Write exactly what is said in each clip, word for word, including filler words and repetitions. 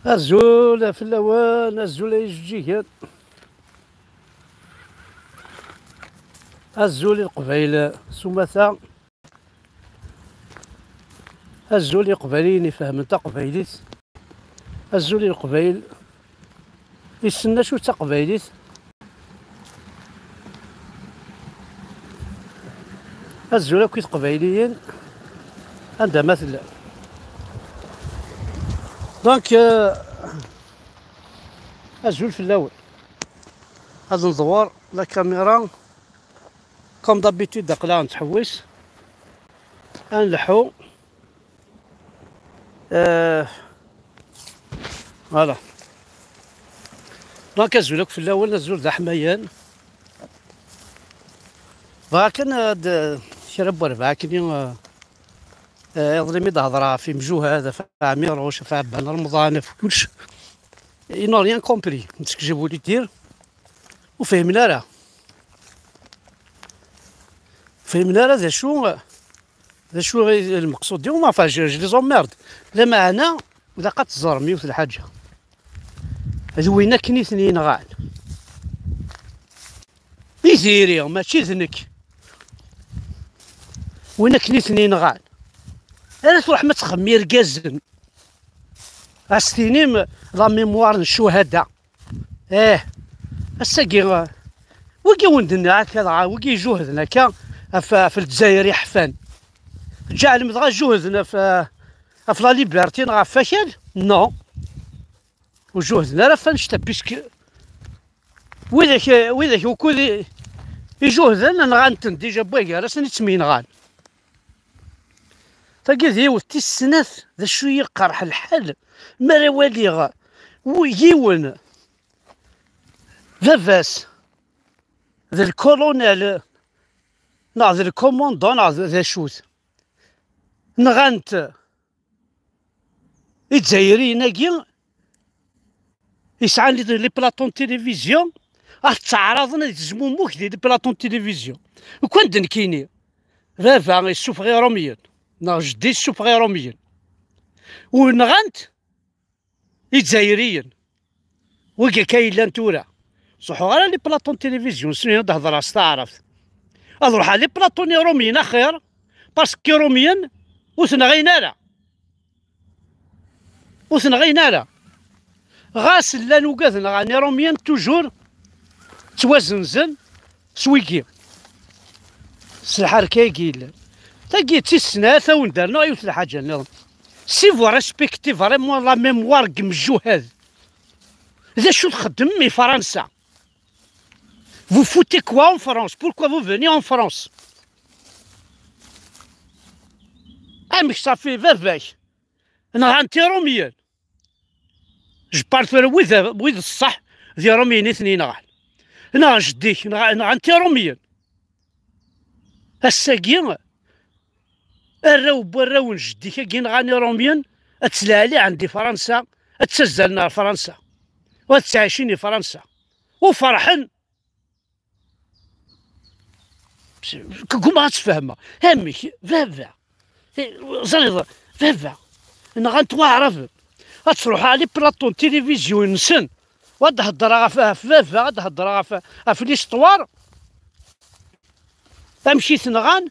Azul fell-awen, azul ay ijeǧǧigen. Azul i Leqbayel s umata. Azul i Iqbayliyen ifehmen taqbaylit. Azul i Leqbayel issen acu d taqbaylit. Azul akk i Teqbayliyin, anda ma tellam. Donc, euh, azul fell-awen. Ad nḍewwer la caméra, comme d'habitude, aql-aɣ nettḥewwis, ad nleḥḥu. Euh, voilà. Donc, azul akk fell-awen, azul d aḥmayan. Bɣiɣ kan ad, kra n werbaɛ akkenni, euh, euh, iḍelli mi d-hedreɣ ɣef imjuhad, ɣef Ɛmiruc, ɣef Ɛebban Remḍan, ɣef kullec. Ils n'ont rien compris de ce que j'ai voulu dire. Ur fhimen ara. Ur fhimen ara d acu, d acu i lmeqsud-iw, ma, enfin, je, je les emmerde. Lameɛna, ilaq ad teẓrem yiwet n lḥaǧa. D win akken i ten-yenɣan. I tiri, mačči d nekk. Win akken i ten-yenɣan. Ara truḥem ad txemmem irgazen. Ad s-tinim la mémoire n ccuhada. Eh, ass-agi, eh, wigi wen-d-nniɣ akka dɣa, wigi ijuhden akka ɣef, ɣef Lezzayer iḥfan. Ǧeɛlem dɣa juhden ɣef, ɣef la liberté neɣ ɣef wakal? Non. Ur juhden ara ɣef annect-a, puisque widak, widak ukud i, ijuhden nɣan-ten déjà n wagar-asen i ttemyenɣan. Tagi d yiwet. Tis snat, d acu i yi-iqerḥ lḥal mi ara waliɣ w-, yiwen, baba-s d lkolonel neɣ d lkomandon neɣ d, d acu-t. Nɣan-t Izzayriyen-agi yesɛan les, les plateaux n tilivizyu, ad ttaɛraḍen ad zmumug di les plateaux n tilivizyu. Ukan d nekkini, baba yessufeɣ Iṛumyen, neɣ jeddi yessufeɣ Iṛumyen. U nɣan-t Izzayriyen. Wigi akka yellan tura. Ur ttruḥuɣ ara les plateaux n tilivizyu, ssnen ad hedreɣ s taɛrabt. Ad ruḥeɣ les plateaux n Iṛumyen axir, parce que Iṛumyen ur t-nɣin ara. Ur t-nɣin ara. Ɣas llan ugaden ɣer Iṛumyen, toujours ttwazenzen s wigi. S lḥerka-agi yellan. Tagi d tis snat, ad wen-d-rnuɣ yiwet n lḥaǧa nniḍen. Si vous respectez vraiment la mémoire n yimjuhad, d acu txeddmem i Fransa? Vous foutez quoi en France? Pourquoi vous venez en France? Amek ça fait baba-k? Nɣan-t Iṛumyen. Je parle tura wid, wid ṣṣeḥ, d Iṛumyen i ten-yenɣan. Neɣ jeddi-k, nɣ-, nɣan-t Iṛumyen. Ass-agi, arraw n warraw n jeddi-k-agi nɣan Iṛumyen, ad ttleɛliɛen di Fransa, ad ttazzalen ɣer Fransa, u ad ttɛicin di Fransa, u ferḥen. Ggummaɣ ad tt-fehmeɣ. Amek? Baba. Ẓriḍ, baba. Nɣan-t waɛraben. Ad truḥ ɣer les plateaux n tilivizyu-nsen. U ad d-heddreɣ ɣef, ɣef baba, ad d-heddreɣ ɣef, ɣef l'histoire. Amek i t-nɣan?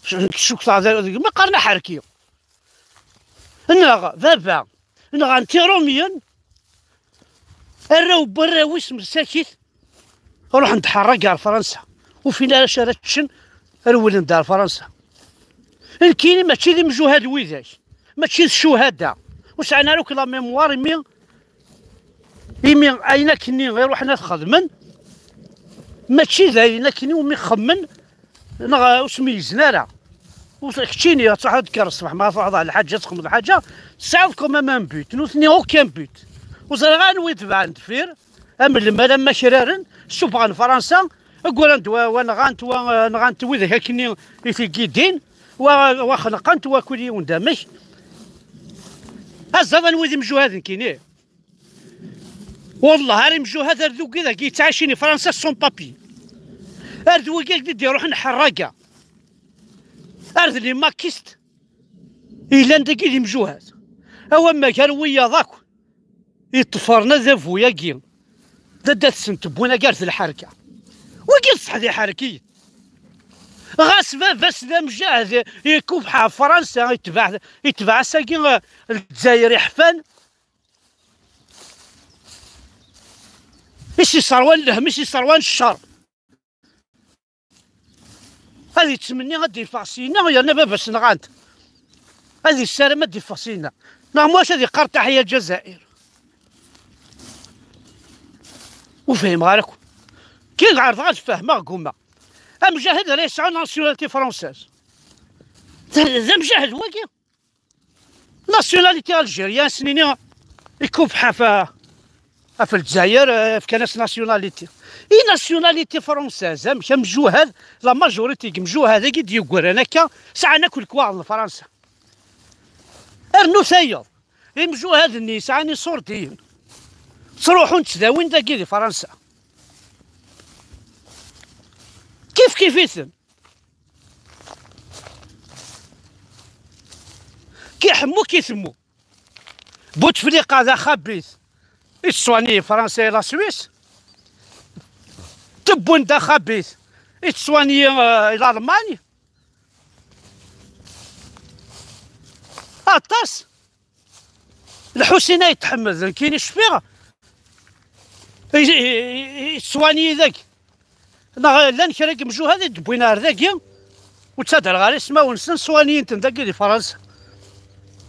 Cukteɣ d, d gma qqaren aḥerki. Neɣ baba, nɣan-t Iṛumyen, arraw n warraw-is msakit, ruḥen-d ḥerraga ar Fransa. Ur fin ara acu ara ččen, rewlen-d ar Fransa. Nekkini mačči d imjuhad widak, mačči d ccuhada, ur sɛin ara akk la mémoire imi, imi ayen akkenni i ruḥen ad xedmen, mačči d ayen akkenni umi xemmen, neɣ ur smeyyzen ara. Ur s-, keččini ad truḥeḍ ad d-tekker ṣṣbeḥ, ma truḥeḍ ɣer lḥaǧa, ad txedmeḍ lḥaǧa, tesɛiḍ quand même un but. Nutni aucun but. Ur ẓriɣ anwa i tebɛen deffir, am lmal, am akraren, ssufɣen Fransa, aggurren-d wa, wa nɣan-t, wa, eh, nɣan-t widak akkenni i t-igidin, wa, wa xenqen-t, wa kul yiwen d amek. Aẓaḍ anwa i d imjuhad nekkini. Wellah, ar imjuhad ar d wigi dagi yettɛicin i Fransa sans papier. Ar d wigi i d-iruḥen ḥerraga. Ar d les maquistes. Yellan dagi d imjuhad. Awa ma gar wiyaḍ akk yeṭṭfren adabu-agi, d adda-tsen tewwin agar d lḥerka. Wigi ṣṣeḥ d iḥerkiyen. Ɣas baba-s d amjahed, ikubḥ ɣef Fransa, itbeɛ, itbeɛ ass-agi, eh, Lezzayer iḥfan. I s-isserwan lhemm, i s-isserwan ccer. Ad yettmenni ad d-yeffeɣ syenna, yerna baba-s nɣan-t. Ad yessaram ad d-yeffeɣ syenna. Neɣ mwac ad yeqqar taḥya Lezzayer. Ur fhimeɣ ara akk. Kien ɛerḍeɣ ad fehmeɣ, gumma. Amjahed ara yesɛu nationalité française. D, d amjahed wagi. Nationalité algérienne, s-nini, ikubḥ ɣef, ɣef Lezzayer, eh, fkan-as nationalité. I nationalité française, amek amjuhad, la majorité n yemjuhad-agi d-yeggran akka, sɛan akk lekwaɣeḍ n Fransa. Rnu tayeḍ, imjuhad-nni yesɛan iṣurdiyen. Ttruḥun ttdawin dagi di Fransa. Kif kif-iten. Ki ḥemmu, ki temmu. Butefliqa d axabit i tettwani Fransa i la Suisse. Tewwin d axabit i tettwani, eh, i Lalman. Aṭas. Lḥusin Ayt Ḥmed, nekkini cfiɣ, i, i, i, i tettwani dagi. Neɣ llan kra n yemjuhad i d-wwin ar dagi, ur ttadreɣ ara ismawen-nsen, swaniyen-ten dagi di Fransa.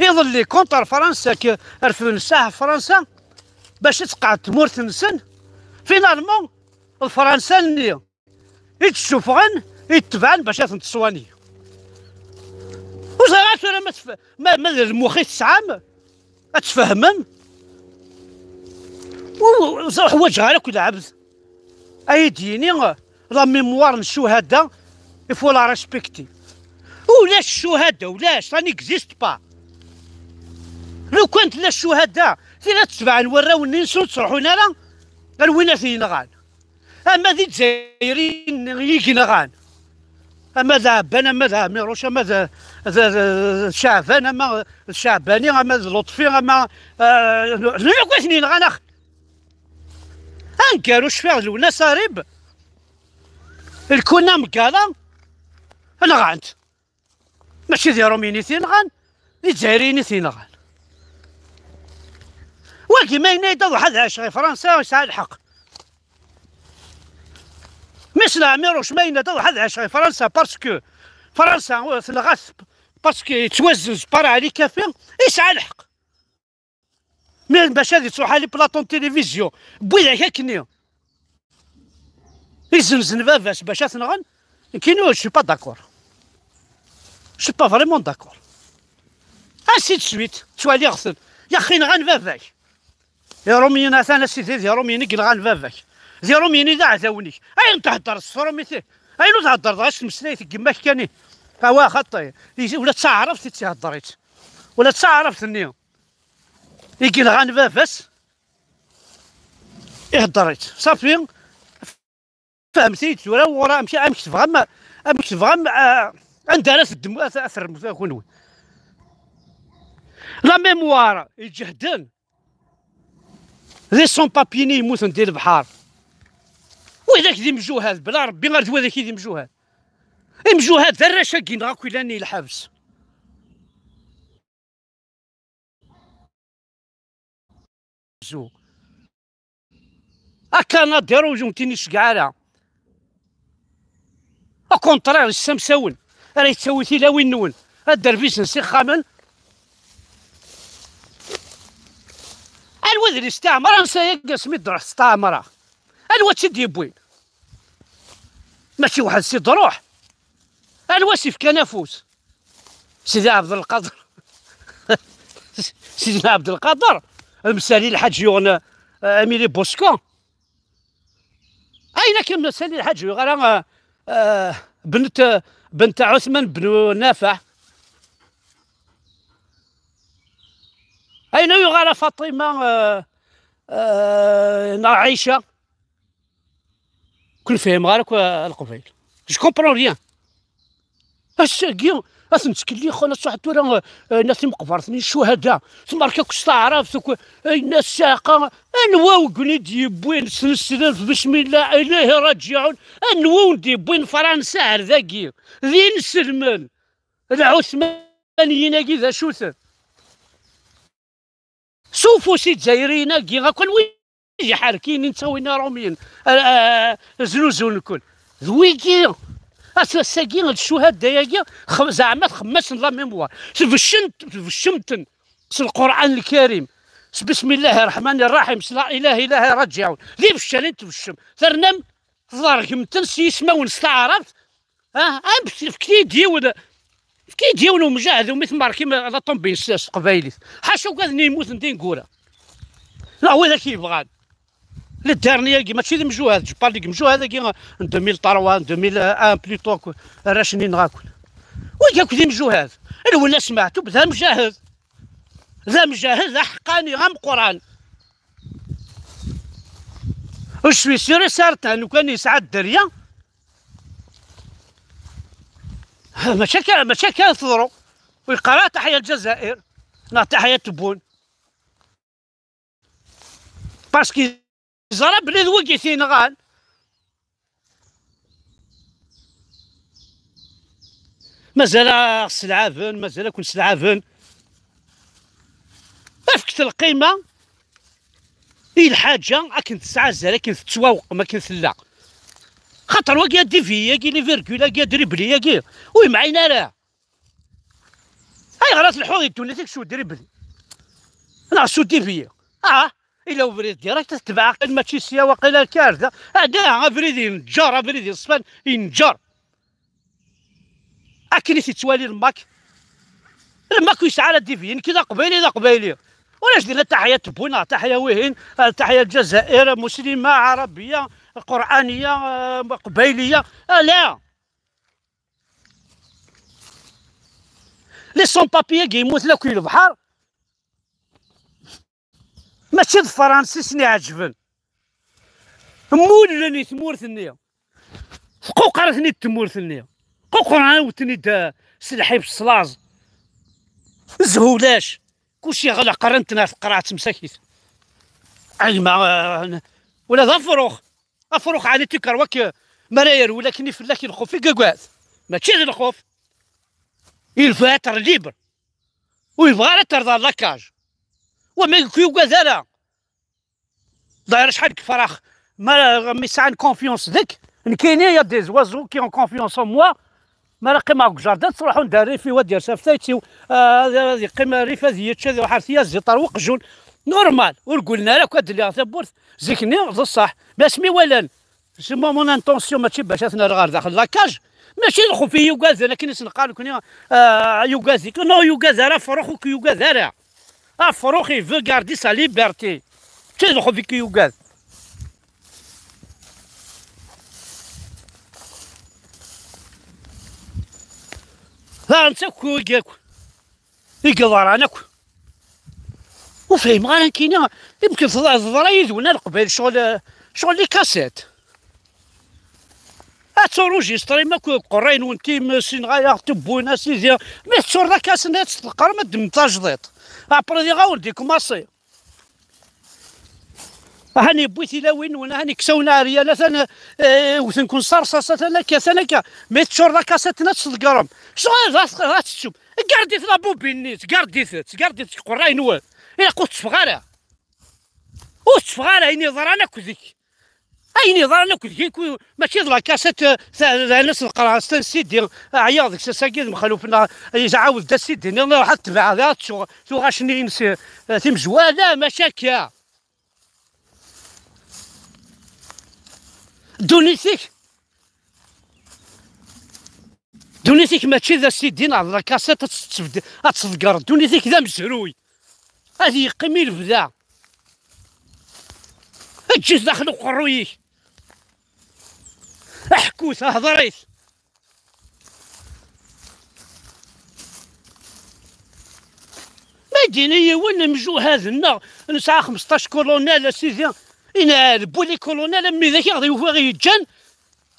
Iḍelli, contre Fransa, k-, refden ssaḥ Fransa, bac ad tqeɛɛed tmurt-nsen. Finalement, d Fransa-nni i d-ssufɣen, i d-tebɛen bac ad tent-swani. Ur ẓriɣ ara tura ma tf-, ma, ma d lmux i tesɛam, ad tfehmem. Ur, ur ḥwaǧeɣ ara akk lɛebd ay d-yini la mémoire n ccuhada, il faut la respecter. Ulac ccuhada, ulac, ça n'existe pas. Lukan tella ccuhada, tella tetbeɛ warraw-nni, nsen ur ttruḥun ara ar win ad t-yenɣan. Ama d Izzayriyen i yenɣan, ama d Ɛebban, ama d Ɛmiruc, ama d, d, d, d Ceɛban, ama d Ceɛbani, ama d Luṭfi, ama, eh, d, d, akk i ten-yenɣan, ax. Aneggaru cfiɣ d Lewna Sarib, lkun ameggal-a, nɣan-t. Mačči d Iṛumiyen i t-yenɣan, d Izzayriyen i t-yenɣan. Wagi ma yenna-yi-d ad ruḥ ad ɛiceɣ i Fransa, yesɛa lḥeqq. Miss Ɛmiruc ma yenna-d ad ruḥ ad ɛiceɣ i Fransa parce que Fransa, uh, tenɣa-t, parce que yettwazzenz par Ali Kafi, yesɛa lḥeqq. Mi bac ad yettruḥ Ali Platon Télévision, n widak akkenni izenzen baba-s bac ad t-nɣen, nekkini, je suis pas d'accord. Je suis pas vraiment d'accord. Ainsi de suite, ttwaliɣ-ten. Yaxi nɣan baba-k. Iṛumiyen, atan a sidi, d Iṛumiyen i yenɣan baba-k. D Iṛumiyen i d aɛdawen-ik. Ayen theddreḍ s tṛumit, ayen ur theddreḍ ara s tmeslayt n yemma-k kan. Awa xaṭi, ula d taɛrabt i tt-ihedder-itt. Ula d taɛrabt-nni i yenɣan baba-s, ihedder-itt. Safi, fehmet-iyi-d tura wuɣur amek, amek tebɣam, amek tebɣam, ah, anda ara teddem, ad, ad terrem tura kunwi. La mémoire iǧehden, des sans-papiers-nni yemmuten di lebḥer. Widak d imjuhad, bla Rebbi ar d widak i d imjuhad. Imjuhad d arrac-agi-nneɣ akk yellan i lḥebs. Zu. Akka Nadir ur yumtin iceggeɛ ara. Au contraire, yessamsawen. Ara yettawi tilawin-nwen. Ad derbizen s ixxamen. Anwa d listeɛmar ansa-yagi asmi d-ruḥ testeɛmreɣ? Anwa tt-id-yewwin? Mačči weḥd-s i d-ruḥ. Anwa s-ifkan afus? Sidi Ɛebdelqader. Sidi Ɛebdelqader, Msali Lḥaǧ yuɣen, eh, Émilie Bosco. Ayen akken Msali Lḥaǧ yuɣ ara, eh, eh, bent, bent Ɛuthman ben Nafeɛ. Ayen yuɣ ara Faṭima, eh, eh, neɣ Ɛica. Kun fehmeɣ ara akk, a Leqbayel. Je comprends rien. Ass-agi, Ad ten-ttkellixen, ad truḥ tura, eh, eh, nna timeqbert-nni, ccuhada, tmerka akk s taɛrabt, akk, eh, nna ssiɛqa, anwa ugni d-yewwin s neslef, bismillah, ilayhi raǧiɛun, anwa ur d-yewwin Fransa ar dagi, d inselmen, lɛuthmaniyin-agi d acu-ten? S ufus izzayriyen-agi, akk anwa i d-iḥerkin, i nettawin iṛumyen, a, a, a, znuzun-ken. D wigi, ass-, ass-agi, d ccuhada-agi, x-, zeɛma txemmas n la mémoire. Tbeccemt, tbeccemt-ten s Lqur'an Lkarim, s bismillahi rreḥmani rraḥim, s la ilaha illahi raǧiɛun. D ibeccan i tbeccemt. Ternam tḍergem-ten s yismawen s taɛrabt, ah, am, efk-iyi-d yiwen, efk-iyi-d yiwen umjahed umi tmerkim la tombine s, s teqbaylit. Ḥaca ugaden yemmuten d ineggura. Neɣ widak yebɣan. Le dernier-agi, mačči d imjuhad, je parle deg imjuhad-agi n deux mille trois, deux mille un, plutôt que arrac-nni neɣ akk. Wigi akk d imjuhad. Lwennas Meɛtub d amjahed. D amjahed aḥeqqani, ameqqran. Je suis sûr et certain, lukan yesɛa dderya, mačči akka, mačči akka teḍru. Ur yeqqar ara taḥya Lezzayer, neɣ taḥya Tebboune. Parce que yeẓra belli d wigi i t-yenɣan. Mazal aɣ-sselɛaben, mazal ad ken-sselɛaben. Efket lqima i lḥaǧa akken tesɛa azal, akken tettwaweqqem, akken tella. Xaṭer wagi ad diviyi, agi les virgules, agi ad dribli, agi ur yemɛin ara. Ayɣer ad telḥuḍ di ddunit-ik s udribli? Neɣ s udiviyi? Ah, ila ubrid direct, ad tebɛeɣ kan mačči sya, waqila akka ar da. Ah, da, abrid yenǧer, abrid yeṣfan, yenǧer. Akken i t-yettwali lmak. Lmak ur yesɛi ara diviyi, nekk d aqbayli, d aqbayli. Ulac dinna taḥya Tebboune, taḥya wihin, taḥya Lezzayer, muslima, ɛarabiya, qurɛaniya, eh, qbayliya. Ah, la. Les sans-papiers-agi yemmuten akk i lebḥer, mačči d Fransa i sen-iɛeǧben. Mullen i tmurt-nni. Tquqer-iten-id tmurt-nni. Quqren-awen-ten-id, eh, s lḥif, s laẓ. Zhu ulac. Kullec yeɣleq, rran-ten ɣer tqerɛet msakit. A gma, eh, ula d afrux. Afrux ɛni tikerwa-k mi ara yerwel akken i fell-ak, d lxuf i yugad? Mačči d lxuf. Il veut être libre. Ur yebɣi ara ad terḍer la cage. Wa ma ur yugad ara. D'ailleurs acḥal n yefrax ma, mi sɛan confiance deg-k, nekkini, y a des oiseaux qui ont confiance en moi, mi ara qqimeɣ deg jardin, ttruḥun-d ar rrif-iw, ad yers ɣef tayet-iw, ah, ad, ad yeqqim rrif, ad yečč, ad iruḥ ar tyaziḍt, ar weqjun. Normal, ur gullen ara akk ad d-lliɣ tawwurt. Zik-nni d ṣṣeḥ, mais asmi walan c'est mon intention, mačči bac ad ten-rreɣ ɣer daxel la cage, mačči d lxuf i yugaden akken i s-neqqar nekni, ah, yugad-ik. Non, yugad ara afrux, ur k-yugad ara. Afrux, il veut garder sa liberté. Mačči d lxuf i k-yugad. Ha, netta akk, wigi akk i yeḍran akk. Ur fhimeɣ ara nekkini, yemken teḍ-, teḍra yid-wen a Leqbayel, ccɣel, ccɣel les cassettes. Ad turujistrim akk deg uqerray-nwen, times, inɣa-yaɣ, tewwin, a sidi. Mi tettureḍ la cassette, ad tt-teqqarem ad d-temmem tajdiṭ. Après diɣ a wen-d-ikumaṣi. Ahan yewwi tilawin-nwen, ahan yekkes-awen aɛryan, atan, eh, wten-ken s rrṣaṣ, atan akka, atan akka. Mi teččur la cassette-nni ad tṣeggṛem. Ccɣel ad, ad tettum. Gardit la bobine-nni, gardit-tt, gardit-tt deg uqerray-nwen. Ilaq ur tetteffeɣ ara. Ur tetteffeɣ ara, ayen yeḍran akk deg-k. Ayen yeḍran akk deg-k, mačči d la cassette, eh, ta-, d ayen ad s-neqqar, s-, s-, CD, ɛyiɣ deg-s ass-agi d Mexluf, neɣ yesɛawed-d a CD-nni, ruḥ ad tebɛeḍ, ad ttuɣ tuɣac-nni-ines, eh, timezwura, mačči akka. Ddunit-ik, ddunit-ik mačči d a CD neɣ d la cassette ad tt-, ad tṣeggreḍ. Ddunit-ik d amezruy. Ad yeqqim i lebda. Eǧǧ-it daxel uqerruy-ik. Ḥkut, hḍeṛ-it. Ma d-ini yiwen n mjuhad-nneɣ, nesɛa xmesṭac colonel, a sidi, inɛel, bu les colonels, am widak i ɣ-d-yufa yeǧǧan,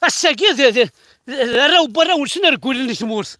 ass-agi d, d, d arraw n warraw-nsen regglen di tmurt.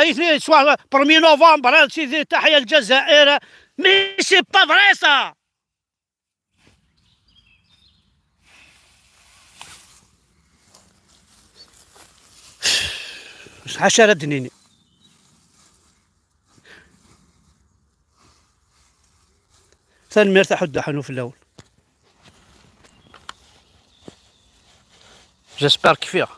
euh, ici, soit le premier novembre, hein, c'est تحيا الجزائر. Mais c'est pas vrai ça. Acu ara d-nini? Tanemmirt a Ḥuddu Ḥanuf fell-awen. J'espère kfiɣ.